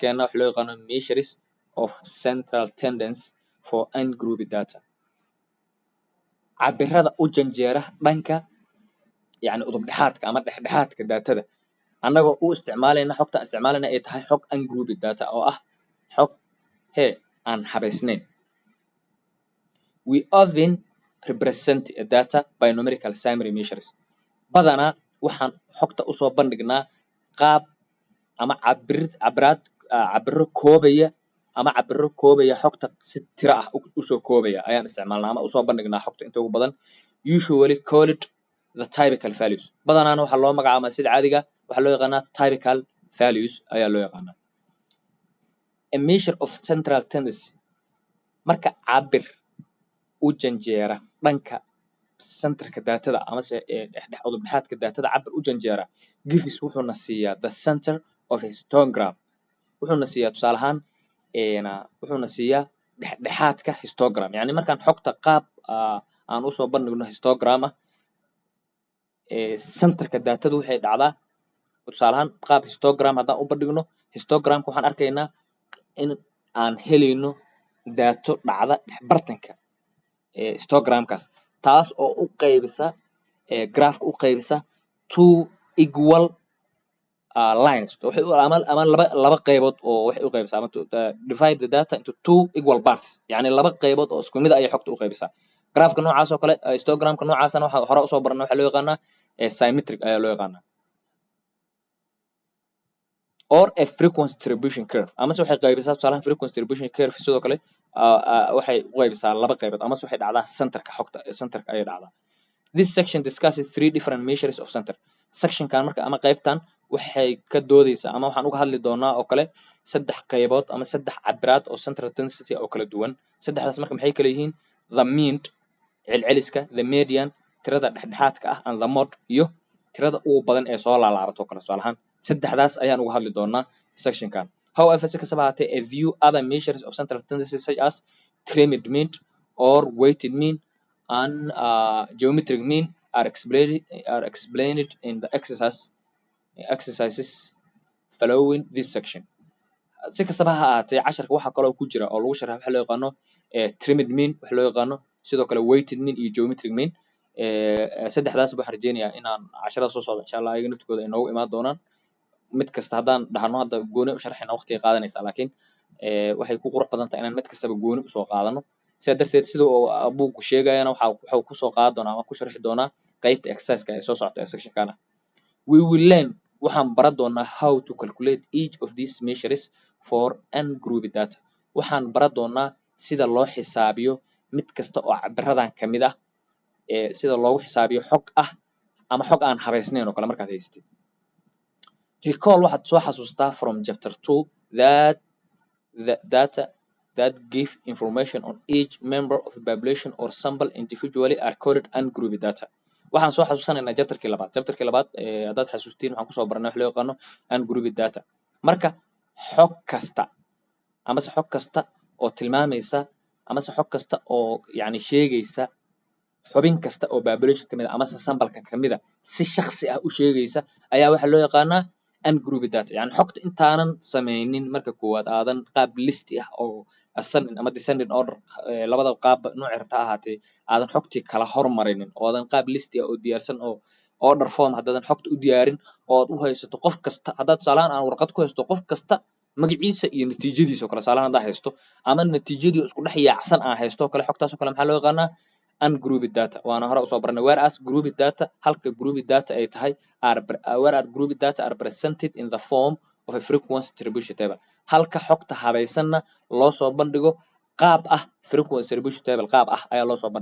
Casharkeena waxa loo yaqaano measures of central tendency for ungrouped data, cabirada u janjeera dhanka, yani, udub dhexaadka ama dhexdhexaadka daatada, annagoo u isticmaalayna xogta aan isticmaalayna ay tahay xog ungrouped data oo ah xog hee aan habaysnayn. We often represent a data by numerical summary measures. Badanaa waxaan xogta usoo bandhignaa qaab ama cabirid cabiraad, cabiro koobaya ama cabiro koobaya xogta, si tiro ah usoo koobaya ayaan isticmaalnaa ama usoo bandhignaa xogta inta ugu badan, usually called the typical values. Badanaana waxaa loo magacaabaa, sida caadiga waxaa loo yaqaanaa typical values ayaa loo yaqaanaa. A measure of central tendency, marka cabir u janjeera dhanka centerka daatada amase ee dhexdhex udub dhexaadka daatada, cabir u janjeera, gives, wuxuuna siiyaa, the center of a histogram, wuxuuna siiyaa, tusaale ahaan, wuxuuna siiyaa dhexdhexaadka histogram. Yani markaan xogta qaab aan usoo bandhigno histogram ah, centerka daatada waxay dhacdaa, tusaale ahaan, qaab histogram haddaan u bandhigno histogramka, waxaan arkaynaa in aan helayno daato dhacda dhexbartanka histogramkaas, taas oo u qaybisa graphka, u qaybisa two equal lines, waxay ama laba qaybood oo waxay u qaybisaa ama divide the data into two equal parts, yani laba qaybood oo isku mid ah ayay xogta u qaybisaa. Graphka noocaas oo kale, histogramka noocaasana, waxaa hore usoo baranay waxaa loo yaqaanaa symmetric ayaa loo yaqaanaa, or a frequency distribution curve. Amase waxay qaybisaa, tusaalahan, frequency distribution curve sidoo kale waxay u qaybisaa laba qaybood, amase waxay dhacdaa centerka xogta, centerka ayay dhacdaa. This section discusses three different measures of center. Sectionkan marka ama qaybtan waxay ka doodeysaa ama waxaan uga hadli doonaa oo kale saddex qaybood ama saddex cabiraad oo central tendency oo kala duwan. Saddexdaas marka maxay kala yihiin? The mean, celceliska, the median, tirada dhexdhexaadka ah, and the mode, iyo tirada ugu badan ee soo laalaabato kale. Tusaale ahaan, saddexdaas ayaan uga hadli doonaa sectionkan. However, si kastaba ahaatee, a few other measures of central tendency such as trimmed mean or weighted mean and geometric mean are explained in the exercises following this section. Si kastaba ha ahaatee, casharka waxaa kaloo ku jira oo lagu sharxa waxa loo yaqaano trimmed mean, waxa loo yaqaano sidoo kale weighted mean iyo geometric mean. Saddexdaas waxaan rajeynayaa inaan casharada soo socdo, insha Allah, ayaga naftigooda ay noogu imaan doonaan. Mid kasta haddaan dhahno hadda gooni u sharxayna, waqtiga qaadanaysaa, laakiin waxay ku qurux badan tahay inaan mid kastaba gooni usoo qaadano. Sidaa darteed, sida uu buuggu sheegayana, waxa wuxuu kusoo qaadan doonaa ama ku sharxi doonaa qaybta exerciseka ee soo socota ee sectionkan ah. We will learn, waxaan baran doonaa, how to calculate each of these measures for ungrouped data. Waxaan baran doonaa sida loo xisaabiyo mid kasta oo cabiradan kamid ah, ee sida loogu xisaabiyo xog ah ama xog aan habaysnayn oo kale markaad haysatid. Recall, waxaad soo xasuustaa, from chapter 2 that the data that give information on each member of a population or sample individually are called ungrouped data. Waxaan soo xasuusanaynaa chapterkii labaad. Chapterkii labaad, haddaad xasuustiin, waxaan kusoo baranay wax loo yaqaano ungrouped data. Marka xog kasta amase xog kasta oo tilmaamaysa amase xog kasta oo, yani, sheegaysa xubin kasta oo population kamid ah amase sampleka kamid a, si shakhsi ah u sheegaysa, ayaa waxaa loo yaqaanaa ungrouped data. Yani xogta intaanan sameynin marka koowaad aadan qaab list ah oo ascending ama descending order, labada qaab noocay rabta ha ahaatee, aadan xogtii kala hormarinin oo aadan qaab list ah oo diyaarsan oo order form haddaadan xogta u diyaarin oo aad u haysato qof kasta, haddaad tusaalahaan aan warqad ku haysto qof kasta magaciisa iyo natiijadiisa oo kale, tusaalahaan haddaan haysto ama natiijadii isku dhex yaacsan aan haysto oo kale, xogtaas oo kale maxaa loo yaqaanaa? Ungrouped data. Waana hore usoo baranay. Whereas grouped data, halka grouped data ay tahay, are where grouped data are presented in the form of a frequency distribution table, halka xogta habaysanna loo soo bandhigo qaab ah frequency distribution table, qaab ah ayaa loo soo bandhiga.